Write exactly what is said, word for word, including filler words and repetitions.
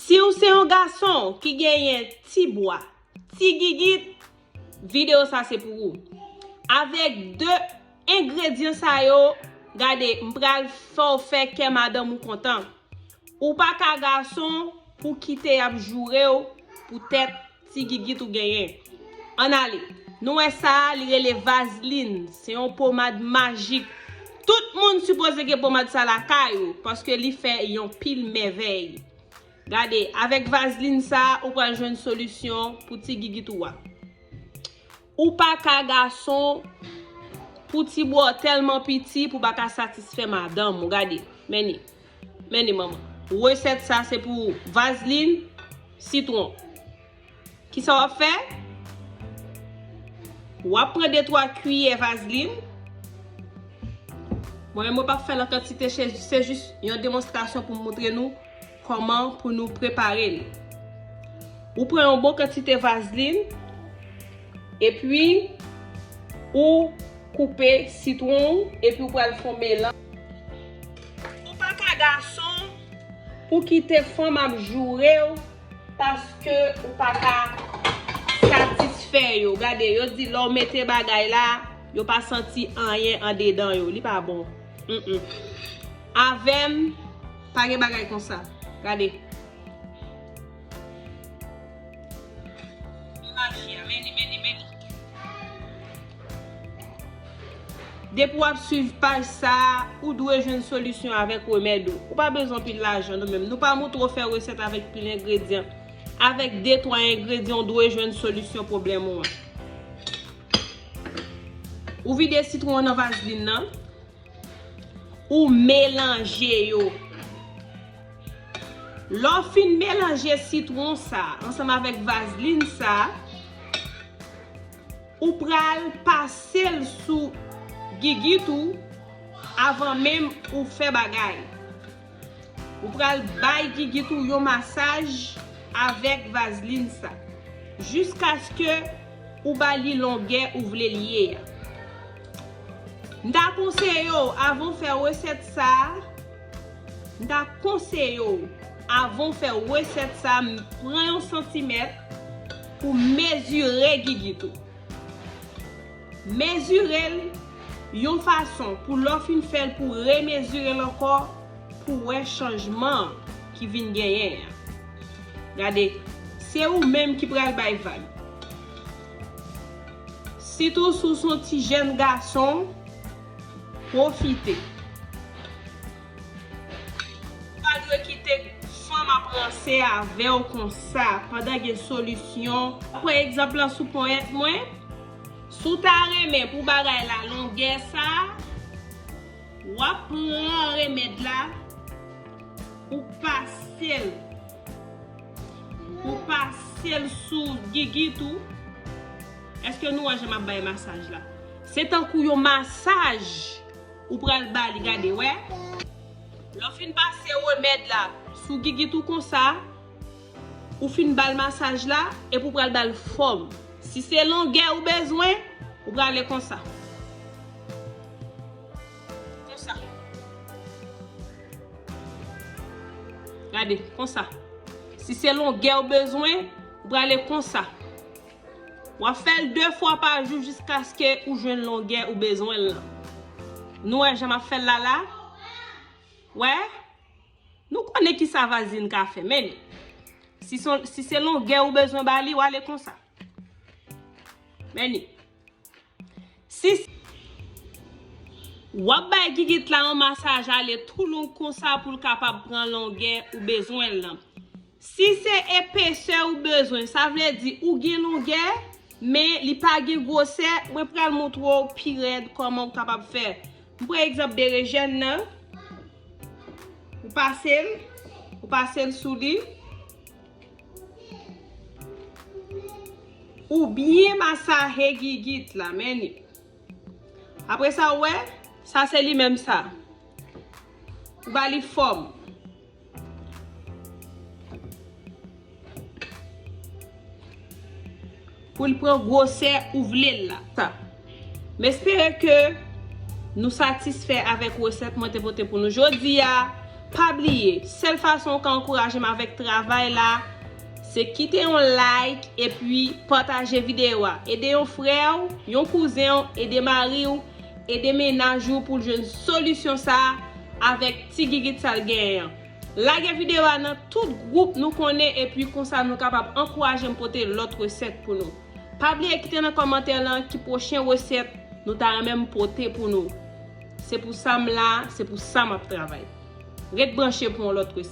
Si w se yon gason ki genyen ti bwa, ti gigit, videyo sa se pou ou. Avèk de engredyan sa yo, gade, m pral fè w fè kè madanm ou kontan. Ou pa ka gason pou kite y ap joure w poutèt ti gigit ou genyen. Ann ale. Nou wè sa a, li rele vazlin. Se yon pomad majik. Tout moun sipoze gen pomad sa lakay ou, paske li fè yon pil mèvèy. Gade, avèk vazlin sa a, ou pral jwenn solisyon pou ti gigit ou a. Ou pa ka gason pou ti bwa w tèlman piti pou w pa ka satisfè madanm ou. Gade, men ni. Men ni, manman. Resèt sa se pou vazlin, sitwon. Kisa w ap fè? W ap pran de twa kiyè vazlin. Mwen menm, mwen p ap fè l an kantite, se, se jis yon demonstrasyon pou m montre nou kòman pou nou prepare l. Ou pran yon bon kantite vazlin, epi ou koupe sitwon ou, epi ou pral fè yon melanj. Ou pa ka gason pou kite fanm ap joure w paske ou pa ka satisfè yo. Gade, yo di lè w mete bagay la, yo pa santi anyen andedan yo. Li pa bon. Mm-mm. Avè m, pa gen bagay konsa. Gade. Depi w ap swiv paj sa a, ou dwe jwenn solisyon avèk remèd ou. Ou pa bezwen anpil lajan nou menm. Nou pa montre w fè resèt avèk pil engredyan. Avèk de twa engredyan, ou dwe jwenn solisyon pwoblèm ou an. Ou vide sitwon an nan vazlin nan. Ou melanje yo. Lè w fin melanje sitwon sa ansanm avèk vazlin sa, ou pral pase l sou gigit ou avan menm ou fè bagay. Ou pral bay gigit ou yon masaj avèk vazlin sa, jiskaske ou ba li longè ou vle l ye a. M ta konseye w, avan w fè resèt sa a, m ta konseye w, avan w fè resèt sa a, pran yon santimèt pou mezire gigit ou. Mezire l yon fason pou lè w fin fè l, pou remezire l ankò, pou w wè chanjman ki vin genyen an. Gade, se ou menm ki pral bay vag. Sitou si w se yon ti jèn gason, pwofite. Ou pa dwe kite fanm ap ranse avè w konsa pandan gen solisyon. Pran egzanp lan sou ponyèt mwen. Si w ta renmen pou bagay la longè sa, w ap pran remèd la, ou pase l, ou pase l sou gigit ou. Èske nou wè jan m ap bay masaj la? Se tankou yon masaj ou pral ba li, gade, wè. Lè w fin pase remèd la sou gigit ou konsa, ou fin ba l masaj la, epi ou pral ba l fòm. Si se longè ou bezwen, ou prale konsa. Konsa. Gade, konsa. Si se longè ou bezwen, ou prale konsa. W ap fè l de fwa pa jou jiskaske ou jwenn longè ou bezwen l lan. Nou wè jan m ap fè l la la? Wè? Nou konnen kisa vazlin ka fè, men si se, si se longè ou bezwen ba li, w ale konsa. Men ni. Si w ap bay gigit la yon masaj ale tou long konsa pou l kapab pran longè ou bezwen l lan. Si se epesè ou bezwen, sa vle di ou gen longè, men li pa gen gwosè, mwen pral montre w pi rèd kòman ou kapab fè. M pran egzanp berejèn nan. Ou pase l, ou pase l sou li. Ou byen masahe gigit la, men ni. Apre sa, ou wè, sa se li menm sa. Ou ba li fòm. Pou l pran gwosè ou vle l la. Sa. M espere ke nou satisfè avèk resèt mwen te pote pou nou jodi a. Pa bliye, sèl fason ou ka ankouraje m avèk travay la, se kite yon like epi pataje videyo a. Ede yon frè w, yon kouzen w, ede mari w, ede mennaj ou pou l jwenn solisyon sa a avèk ti gigit sa l genyen an. Lage videyo a nan tout gwoup nou konnen epi konsa nou kapab ankouraje m pote lòt resèt pou nou. Pa bliye kite nan kòmantè lan ki pwochen resèt nou ta renmen m pote pou nou. Se pou sa m la, se pou sa m ap travay. Ret branche pou yon lòt resèt.